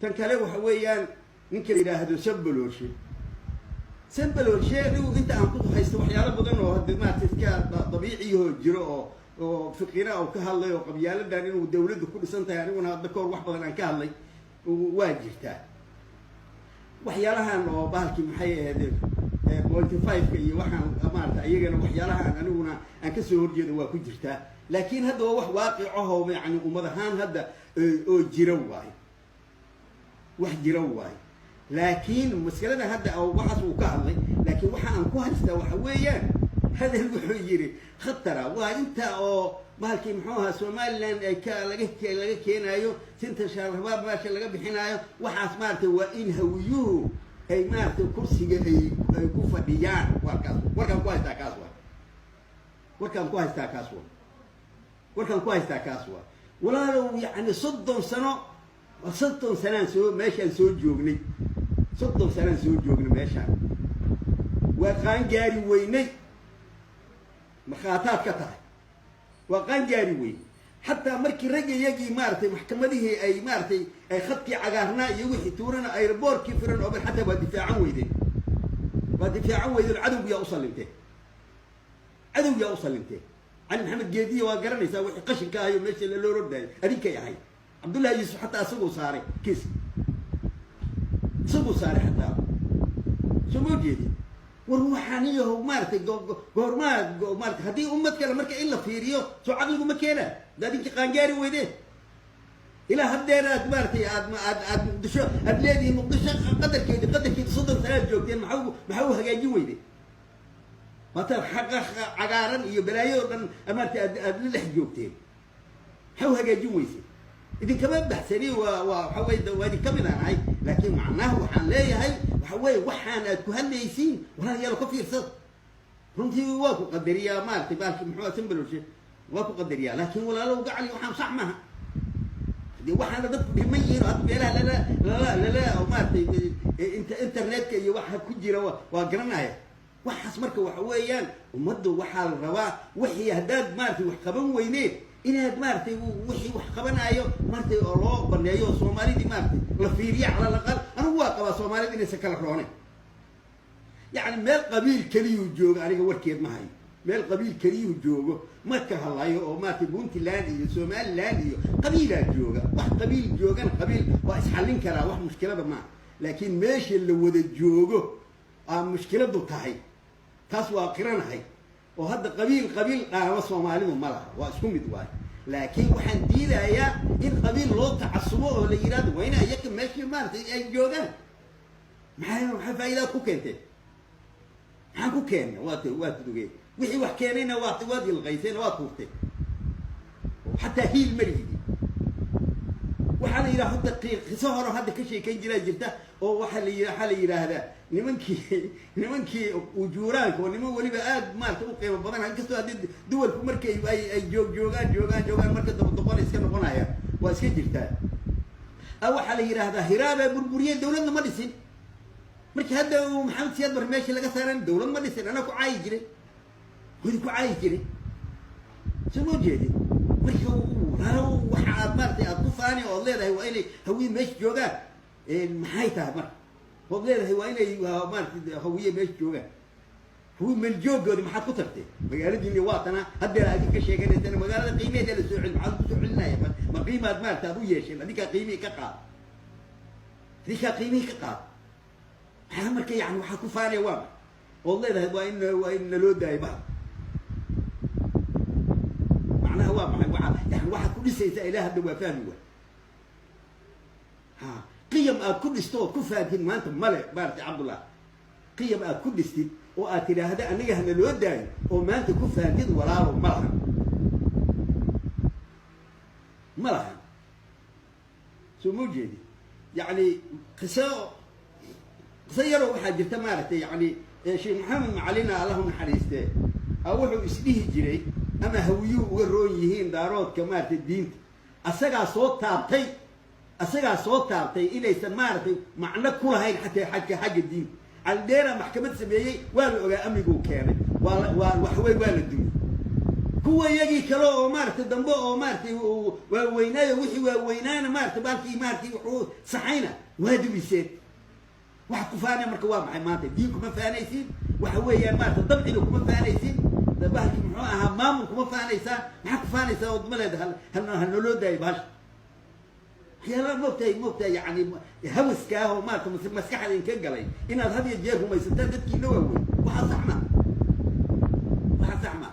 Tan kale waxa weeyaan ninka la yidhaahdo Sambalolshe. Sambalolshe, anigu inta aan ku haysto waxyaalo badan oo hadde maarata iska dabiiciyahoo jiro oo fiqina oo ka hadlay oo qabyaaladan inuu dawladdu ku dhisan tahay, aniguna hadda kahor wax badan aan ka hadlay waa jirtaa. Waxyaalahan oo bahalkii maxay ahayd, 0.5-ka iyo waxaan maarata, iyagana waxyaalahaan aniguna aan kasoo horjeedo waa ku jirtaa. Laakiin hadda waa wax waaqicaho, yani ummad ahaan hadda oo jira waayo, wax jira waayo. Laakiin maskalada hadda waxaas uu ka hadlay, laakiin waxa aan ku haystaa waxa weeyaan hadal wuxuu yidhi khatara waa inta oo bahalkii muxuu ahaa, Somaliland ay ka laga keenaayo sinta shabaab meesha laga bixinaayo. Waxaas maaragtay waa in Hawiyuhu ay maaragtay kursiga ay ku fadhiyaan. Warkaas warkaan ku haystaa kaas waa, warkaan ku haystaa kaas waa, warkaan ku haystaa kaas waa. Walaalow, yacni 30 sano, 30 sanaan soo meeshaan soo joognay, 30 sanaan soo joognay meeshaan, waa qaangaari weynay. Markhaataad ka tahay, waa qaangaari weyn. Xataa markii ragga iyagii maaratay maxkamadihii ay maaratay ay khadkii cagaarnaa iyo wixii tuurana, airport-kii firan oo xataa waa difaacan weydeen, waa difaacan weydeen. Cadowgiyaa u sallimteen, cadowgiyaa u sallimteen. Cali Maxamed Geediya waa garanaysaa, wixii qashinka ahayo meesha laloo ordaayo adinkay ahayd. Cabdullahi Yuusuf xataa isaguu saaray kiis, isaguu saaray xataa. Soo ma jeedi? War waxaan iyaho maaratay goormaa maarata haddii ummad kale marka in la fiiriyo, soo caqligu ma keena da adinka qaangaari weydeen? Ilaa haddeer aad maaratay aad Muqdisho aad leedihiin, Muqdisho qadarkeedi 30 sanaad joogteen, maxaa u hagaajin weyde? Maata xaqa cagaaran iyo balaayo o dhan maarata aad la dhex joogteen, maxaa u hagaajin weyse? Idinkama baxsani, waa waxa wey, waa idinka mid aan ahay. Laakiin macnaha waxaan leeyahay waxa weye, waxaan aad ku hadlaysiin, walaalayaal, ka fiirsada. Runtii waa ku qadariyaa maaratay baalki muxuu Sambalolshe, waa ku qadariyaa. Laakiin walaalow gacali, waxaan sax maaha. Dee waxaana dadku dhiman yihiin oo hadda meelaha lala maaratay internetka iyo waxa ku jira waa garanaya waxaas. Marka waxa weeyaan ummaddu waxaa la rabaa wixii haddaad maaratay wax qaban weyneed, inaad maaratay wixii wax qabanaayo maaratay oo loo baneeyo oo Soomaalidii maaratay la fiiriyo cala alaqal. Anigu waa qabaa Soomaalida inaysan kala rooneen. Yacni meel qabiil keliyuu joogo aniga warkeed ma hayo. Meel qabiil keliyuu joogo marka hadlayo oo maaratay Puntland iyo Somaliland iyo qabiilaa jooga, wax qabiil joogana qabiil waa isxallin karaa, wax mushkilada maaha. Laakiin meesha la wada joogo aa mushkiladu tahay, taas waa qiranahay. Oo hadda qabiil qabiil dhaama Soomaalidu ma laha, waa isku mid waayo. Laakiin waxaan diidayaa in qabiil loo tacasubo oo la yidhahdo waa ina iyaka meeshii maaratay ay joogaan. Maxaa faa'iidaad ku keenteen? Maxaan ku keenna? Waa tudugeen wixii wax keenayna, waad ilqayseen, waad tuurteen, xataa hiil ma lihidi. Waxaa la yidhaha hadda qiso horo hadda ka sheekayn jiraa jirta oo waxaa la yidhaahdaa nimankii ujuuraanka oo niman weliba aad maarata u qiimo badan, inkastoo haddii duwalku markay ay joog joogaan joogaan joogaan marka daba doqona iska noqonaya, waa iska jirtaa. Waxaa la yidhaahdaa Hiraabaa burburiyey, dawladna ma dhisin. Markii hadda uu Maxamed Siyaad Bar meeshii laga saaran, dawlad ma dhisin. Anaa ku caayi jiray, wadi ku caayi jiray. Soo ma jeedin? Marka waxa aad maaratay aad ku faani ood leedahay waa inay Hawiye meesha joogaan, maxay tahay marka ood leedahay waa inay maaratay Hawiye meesha joogaan? Hawiye meeljooggoodi maxaad ku tartee? Magaaladiini waa tana haddeer aad ka sheeganaysana, magaalada qiimaheeda la soo celin, maxaad kusoo celinaya? Ma qiimaad maarata aad u yeesheen? Adinkaa qiimihii ka qaad, adinkaa qiimihii ka qaad. Maxaa marka yani waxaad ku faanaya waa ood leedahay waa in naloo daayo bahal? Macnaha waa maxay? Waa yani waxaad ku dhisaysaa ilaa hadda waa fahmi waay. Ha, qiyam aad ku dhisto ood ku fahamtid maanta male maarata Cabdullah. Qiyam aad ku dhistid oo aad tidhaahda aniga hana loo daayo oo maanta ku fahamtid, walaalo, ma lahan, ma lahan. Soo ma ujeedi? Yacni qiso yaroo waxaa jirta maaragtay, yani Sheekh Maxamed Macalina, Allahu naxariiste, a wuxuu isdhihi jiray ama Hawiyuhu uga roon yihiin Daaroodka maaragtay diinta. Asagaa soo taabtay, asagaa soo taabtay inaysan maaragtay macno ku lahayn xataa xagga diinta. Calidheera maxkamad sameeyey, waa la ogaa amniguu keenay, waa waxawey, waa la dumiyey. Kuwa iyagii kale oo maaragtay dambe oo maaragtay waaweynaayo, wixii waaweynaana maaragtay baalkii maaragtay wuxuu saxayna waa dumiseen. Waxa ku faanaya marka waa maxay maanta? Diin kuma faanaysid, waxa weeyaan maarata dabciga kuma faanaysid, bahalkii muxuu ahaa, maamul kuma faanaysaa. Maxaa ku faanaysaa ood ma leedahay? Hal halnaloo daayo bahasha. Waxyaalaha moogtahay yani hawaska ah oo maarata maskaxda inka galay inaad had iyo jeer rumaysataan dadkiina waaweyn, waxaa sax ma, waxaa sax ma.